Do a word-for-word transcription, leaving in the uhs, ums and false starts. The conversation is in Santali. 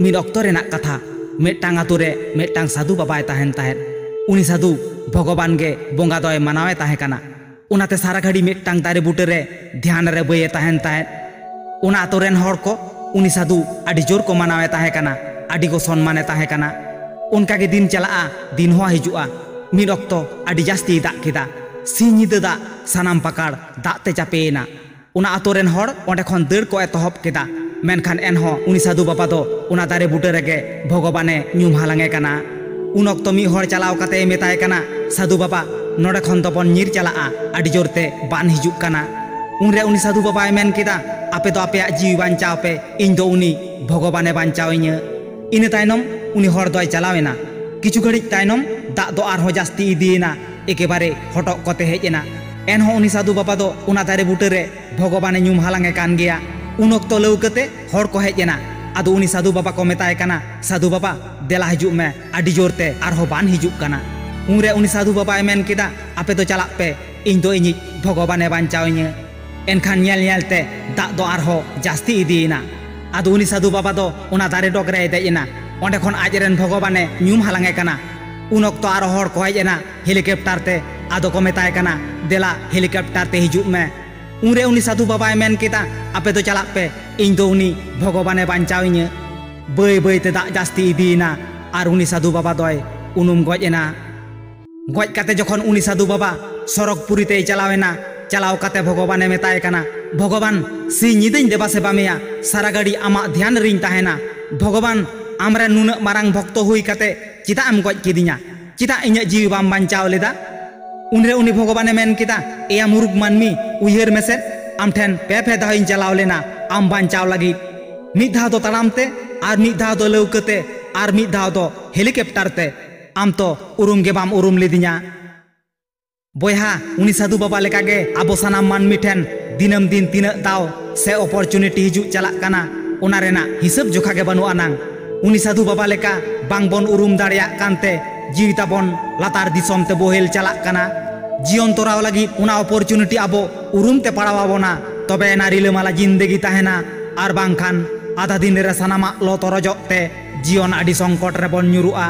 ᱢᱤᱫ ᱚᱠᱛᱚ ᱨᱮᱱᱟᱜ ᱠᱟᱛᱷᱟ, ᱢᱤᱫᱴᱟᱝ ᱟᱛᱳ ᱨᱮ ᱢᱤᱫᱴᱟᱝ ᱥᱟᱹᱫᱷᱩ ᱵᱟᱵᱟᱭ ᱛᱟᱦᱮᱱ ᱛᱟᱦᱮᱸᱫ᱾ ᱩᱱᱤ ᱥᱟᱹᱫᱷᱩ ᱵᱷᱚᱜᱚᱵᱟᱱ ᱜᱮ ᱵᱚᱸᱜᱟ ᱫᱚᱭ ᱢᱟᱱᱟᱣᱮ ᱛᱟᱦᱮᱸ ᱠᱟᱱᱟ᱾ ᱚᱱᱟᱛᱮ ᱥᱟᱨᱟ ᱜᱷᱟᱹᱲᱤ ᱢᱤᱫᱴᱟᱝ ᱫᱟᱨᱮ ᱵᱩᱴᱟᱹ ᱨᱮ ᱫᱷᱮᱭᱟᱱ ᱨᱮ ᱵᱟᱹᱭᱮ ᱛᱟᱦᱮᱱ ᱛᱟᱦᱮᱸᱫ᱾ ᱚᱱᱟ ᱟᱛᱳ ᱨᱮᱱ ᱦᱚᱲ ᱠᱚ ᱩᱱᱤ ᱥᱟᱹᱫᱷᱩ ᱟᱹᱰᱤ ᱡᱳᱨ ᱠᱚ ᱢᱟᱱᱟᱣᱮ ᱛᱟᱦᱮᱸ ᱠᱟᱱᱟ, ᱟᱹᱰᱤ ᱠᱚ ᱥᱚᱱᱢᱟᱱᱮ ᱛᱟᱦᱮᱸ ᱠᱟᱱᱟ᱾ ᱚᱱᱠᱟ ᱜᱮ ᱫᱤᱱ ᱪᱟᱞᱟᱜᱼᱟ, ᱫᱤᱱ ᱦᱚᱸ ᱦᱤᱡᱩᱜᱼᱟ᱾ ᱢᱤᱫ ᱚᱠᱛᱚ ᱟᱹᱰᱤ ᱡᱟᱹᱥᱛᱤᱭ ᱫᱟᱜ ᱠᱮᱫᱟ᱾ ᱥᱤᱧ ᱧᱤᱫᱟᱹ ᱫᱟᱜ, ᱥᱟᱱᱟᱢ ᱯᱟᱠᱟᱲ ᱫᱟᱜ ᱛᱮ ᱪᱟᱯᱮᱭᱮᱱᱟ᱾ ᱚᱱᱟ ᱟᱛᱳ ᱨᱮᱱ ᱦᱚᱲ ᱚᱸᱰᱮ ᱠᱷᱚᱱ ᱫᱟᱹᱲ ᱠᱚ ᱮᱛᱚᱦᱚᱵ ᱠᱮᱫᱟ᱾ ᱢᱮᱱᱠᱷᱟᱱ ᱮᱱᱦᱚᱸ ᱩᱱᱤ ᱥᱟᱹᱫᱷᱩ ᱵᱟᱵᱟ ᱫᱚ ᱚᱱᱟ ᱫᱟᱨᱮ ᱵᱩᱴᱟᱹ ᱨᱮᱜᱮ ᱵᱷᱚᱜᱚᱵᱟᱱᱮ ᱧᱩᱢ ᱦᱟᱞᱟᱝᱮ ᱠᱟᱱᱟ᱾ ᱩᱱ ᱚᱠᱛᱚ ᱢᱤᱫ ᱦᱚᱲ ᱪᱟᱞᱟᱣ ᱠᱟᱛᱮᱭ ᱢᱮᱛᱟᱭ ᱠᱟᱱᱟ, "ᱥᱟᱹᱫᱷᱩ ᱵᱟᱵᱟ, ᱱᱚᱰᱮ ᱠᱷᱚᱱ ᱫᱚᱵᱚᱱ ᱧᱤᱨ ᱪᱟᱞᱟᱜᱼᱟ, ᱟᱹᱰᱤ ᱡᱳᱨ ᱛᱮ ᱵᱟᱱ ᱦᱤᱡᱩᱜ ᱠᱟᱱᱟ᱾" ᱩᱱᱨᱮ ᱩᱱᱤ ᱥᱟᱹᱫᱷᱩ ᱵᱟᱵᱟᱭ ᱢᱮᱱ ᱠᱮᱫᱟ, "ᱟᱯᱮ ᱫᱚ ᱟᱯᱮᱭᱟᱜ ᱡᱤᱣᱤ ᱵᱟᱧᱪᱟᱣ ᱯᱮ, ᱤᱧ ᱫᱚ ᱩᱱᱤ ᱵᱷᱚᱜᱚᱵᱟᱱᱮ ᱵᱟᱧᱪᱟᱣᱤᱧᱟᱹ᱾" ᱤᱱᱟᱹ ᱛᱟᱭᱱᱚᱢ ᱩᱱᱤ ᱦᱚᱲ ᱫᱚᱭ ᱪᱟᱞᱟᱣ ᱮᱱᱟ᱾ ᱠᱤᱪᱷᱩ ᱜᱷᱟᱹᱲᱤᱡ ᱛᱟᱭᱱᱚᱢ ᱫᱟᱜ ᱫᱚ ᱟᱨᱦᱚᱸ ᱡᱟᱹᱥᱛᱤ ᱤᱫᱤᱭᱮᱱᱟ, ᱮᱠᱮᱵᱟᱨᱮ ᱦᱚᱴᱚᱜ ᱠᱚᱛᱮ ᱦᱮᱡ ᱮᱱᱟ᱾ ᱮᱱᱦᱚᱸ ᱩᱱᱤ ᱥᱟᱹᱫᱷᱩ ᱵᱟᱵᱟ ᱫᱚ ᱚᱱᱟ ᱫᱟᱨᱮ ᱵᱩᱴᱟᱹ ᱨᱮ ᱵᱷᱚᱜᱚᱵᱟᱱᱮ ᱧᱩᱢ ᱦᱟᱞᱟᱝ ᱮ ᱠᱟᱱ ᱜᱮᱭᱟ᱾ ᱩᱱ ᱚᱠᱛᱚ ᱞᱟᱹᱣᱠᱟᱹᱛᱮ ᱦᱚᱲ ᱠᱚ ᱦᱮᱡ ᱮᱱᱟ᱾ ᱟᱫᱚ ᱩᱱᱤ ᱥᱟᱹᱫᱷᱩ ᱵᱟᱵᱟ ᱠᱚ ᱢᱮᱛᱟᱭ ᱠᱟᱱᱟ, "ᱥᱟᱹᱫᱷᱩ ᱵᱟᱵᱟ, ᱫᱮᱞᱟ ᱦᱤᱡᱩᱜ ᱢᱮ, ᱟᱹᱰᱤ ᱡᱳᱨ ᱛᱮ ᱟᱨᱦᱚᱸ ᱵᱟᱱ ᱦᱤᱡᱩᱜ ᱠᱟᱱᱟ᱾" ᱩᱱᱨᱮ ᱩᱱᱤ ᱥᱟᱹᱫᱷᱩ ᱵᱟᱵᱟᱭ ᱢᱮᱱ ᱠᱮᱫᱟ, "ᱟᱯᱮ ᱫᱚ ᱪᱟᱞᱟᱜ ᱯᱮ, ᱤᱧ ᱫᱚ ᱤᱧᱤᱡ ᱵᱷᱚᱜᱚᱵᱟᱱᱮ ᱵᱟᱧᱪᱟᱣᱤᱧᱟᱹ᱾" ᱮᱱᱠᱷᱟᱱ ᱧᱮᱞ ᱧᱮᱞ ᱛᱮ ᱫᱟᱜ ᱫᱚ ᱟᱨᱦᱚᱸ ᱡᱟᱹᱥᱛᱤ ᱤᱫᱤᱭᱮᱱᱟ᱾ ᱟᱫᱚ ᱩᱱᱤ ᱥᱟᱹᱫᱷᱩ ᱵᱟᱵᱟ ᱫᱚ ᱚᱱᱟ ᱫᱟᱨᱮ ᱰᱚᱜᱽ ᱨᱮᱭ ᱫᱮᱡ ᱮᱱᱟ᱾ ᱚᱸᱰᱮ ᱠᱷᱚᱱ ᱟᱡ ᱨᱮᱱ ᱵᱷᱚᱜᱚᱵᱟᱱᱮ ᱧᱩᱢ ᱦᱟᱞᱟᱝ ᱮ ᱠᱟᱱᱟ᱾ ᱩᱱ ᱚᱠᱛᱚ ᱟᱨᱚ ᱦᱚᱲ ᱠᱚ ᱦᱮᱡ ᱮᱱᱟ ᱦᱮᱞᱤᱠᱮᱯᱴᱟᱨ ᱛᱮ᱾ ᱟᱫᱚ ᱠᱚ ᱢᱮᱛᱟᱭ ᱠᱟᱱᱟ, "ᱫᱮᱞᱟ, ᱦᱮᱞᱤᱠᱮᱯᱴᱟᱨ ᱛᱮ ᱦᱤᱡᱩᱜ ᱢᱮ᱾" ᱩᱱᱨᱮ ᱩᱱᱤ ᱥᱟᱹᱫᱷᱩ ᱵᱟᱵᱟᱭ ᱢᱮᱱ ᱠᱮᱫᱟ, "ᱟᱯᱮ ᱫᱚ ᱪᱟᱞᱟᱜ ᱯᱮ, ᱤᱧ ᱫᱚ ᱩᱱᱤ ᱵᱷᱚᱜᱚᱵᱟᱱᱮ ᱵᱟᱧᱪᱟᱣᱤᱧᱟᱹ᱾" ᱵᱟᱹᱭ ᱵᱟᱹᱭ ᱛᱮ ᱫᱟᱜ ᱡᱟᱹᱥᱛᱤ ᱤᱫᱤᱭᱮᱱᱟ ᱟᱨ ᱩᱱᱤ ᱥᱟᱹᱫᱷᱩ ᱵᱟᱵᱟ ᱫᱚᱭ ᱩᱱᱩᱢ ᱜᱚᱡ ᱮᱱᱟ᱾ ᱜᱚᱡ ᱠᱟᱛᱮ ᱡᱚᱠᱷᱚᱱ ᱩᱱᱤ ᱥᱟᱹᱫᱷᱩ ᱵᱟᱵᱟ ᱥᱚᱨᱚᱜᱽ ᱯᱩᱨᱤ ᱛᱮᱭ ᱪᱟᱞᱟᱣ ᱮᱱᱟ, ᱪᱟᱞᱟᱣ ᱠᱟᱛᱮ ᱵᱷᱚᱜᱚᱵᱟᱱᱮ ᱢᱮᱛᱟᱭ ᱠᱟᱱᱟ, "ᱵᱷᱚᱜᱚᱵᱟᱱ, ᱥᱤᱧ ᱧᱤᱫᱟᱹᱧ ᱫᱮᱵᱟ ᱥᱮᱵᱟ ᱢᱮᱭᱟ, ᱥᱟᱨᱟ ᱜᱷᱟᱹᱲᱤ ᱟᱢᱟᱜ ᱫᱷᱮᱭᱟᱱ ᱨᱤᱧ ᱛᱟᱦᱮᱱᱟ᱾ ᱵᱷᱚᱜᱚᱵᱟᱱ, ᱟᱢᱨᱮᱱ ᱱᱩᱱᱟᱹᱜ ᱢᱟᱨᱟᱝ ᱵᱷᱚᱠᱛᱚ ᱦᱩᱭ ᱠᱟᱛᱮ ᱪᱮᱫᱟᱜ ᱮᱢ ᱜᱚᱡ ᱠᱤᱫᱤᱧᱟ? ᱪᱮᱫᱟᱜ ᱤᱧᱟᱹᱜ ᱡᱤᱣᱤ ᱵᱟᱢ ᱵᱟᱧᱪᱟᱣ ᱞᱮᱫᱟ?" ᱩᱱᱨᱮ ᱩᱱᱤ ᱵᱷᱚᱜᱚᱵᱟᱱᱮ ᱢᱮᱱ ᱠᱮᱫᱟ, "ᱮᱭᱟ ᱢᱩᱨᱩᱠ ᱢᱟᱹᱱᱢᱤ, ᱩᱭᱦᱟᱹᱨ ᱢᱮᱥᱮ, ᱟᱢ ᱴᱷᱮᱱ ᱯᱮ ᱯᱮ ᱫᱷᱟᱣ ᱤᱧ ᱪᱟᱞᱟᱣ ᱞᱮᱱᱟ ᱟᱢ ᱵᱟᱧᱪᱟᱣ ᱞᱟᱹᱜᱤᱫ᱾ ᱢᱤᱫ ᱫᱷᱟᱣ ᱫᱚ ᱛᱟᱲᱟᱢ ᱛᱮ ᱟᱨ ᱢᱤᱫ ᱫᱷᱟᱣ ᱫᱚ ᱞᱟᱹᱣᱠᱟᱹ ᱛᱮ ᱟᱨ ᱢᱤᱫ ᱫᱷᱟᱣ ᱫᱚ ᱦᱮᱞᱤᱠᱮᱯᱴᱟᱨ ᱛᱮ᱾ ᱟᱢ ᱛᱚ ᱩᱨᱩᱢ ᱜᱮ ᱵᱟᱢ ᱩᱨᱩᱢ ᱞᱤᱫᱤᱧᱟ᱾" ᱵᱚᱭᱦᱟ, ᱩᱱᱤ ᱥᱟᱹᱫᱷᱩ ᱵᱟᱵᱟ ᱞᱮᱠᱟᱜᱮ ᱟᱵᱚ ᱥᱟᱱᱟᱢ ᱢᱟᱹᱱᱢᱤ ᱴᱷᱮᱱ ᱫᱤᱱᱟᱹᱢ ᱫᱤᱱ ᱛᱤᱱᱟᱹᱜ ᱫᱟᱣ ᱥᱮ ᱚᱯᱚᱨᱪᱩᱱᱤᱴᱤ ᱦᱤᱡᱩᱜ ᱪᱟᱞᱟᱜ ᱠᱟᱱᱟ, ᱚᱱᱟ ᱨᱮᱱᱟᱜ ᱦᱤᱥᱟᱹᱵ ᱡᱚᱠᱷᱟ ᱜᱮ ᱵᱟᱹᱱᱩᱜ ᱟᱱᱟᱝ᱾ ᱩᱱᱤ ᱥᱟᱹᱫᱷᱩ ᱵᱟᱵᱟ ᱞᱮᱠᱟ ᱵᱟᱝᱵᱚᱱ ᱩᱨᱩᱢ ᱫᱟᱲᱮᱭᱟᱜ ᱠᱟᱱᱛᱮ ᱡᱤᱣᱤ ᱛᱟᱵᱚᱱ ᱞᱟᱛᱟᱨ ᱫᱤᱥᱚᱢ ᱛᱮ ᱵᱳᱦᱮᱞ ᱪᱟᱞᱟᱜ ᱠᱟᱱᱟ᱾ ᱡᱤᱭᱚᱱ ᱛᱚᱨᱟᱣ ᱞᱟᱹᱜᱤᱫ ᱚᱱᱟ ᱚᱯᱚᱨᱪᱩᱱᱤᱴᱤ ᱟᱵᱚ ᱩᱨᱩᱢ ᱛᱮ ᱯᱟᱲᱟᱣ ᱟᱵᱚᱱᱟ, ᱛᱚᱵᱮ ᱮᱱᱟ ᱨᱤᱞᱟᱹᱢᱟᱞᱟ ᱡᱤᱱᱫᱮᱜᱤ ᱛᱟᱦᱮᱱᱟ, ᱟᱨ ᱵᱟᱝᱠᱷᱟᱱ ᱟᱫᱷᱟ ᱫᱤᱱ ᱨᱮ ᱥᱟᱱᱟᱢᱟᱜ ᱞᱚ ᱛᱚᱨᱚᱡᱚᱜ ᱛᱮ ᱡᱤᱭᱚᱱ ᱟᱹᱰᱤ ᱥᱚᱝᱠᱚᱴ ᱨᱮᱵᱚᱱ ᱧᱩᱨᱩᱜᱼᱟ᱾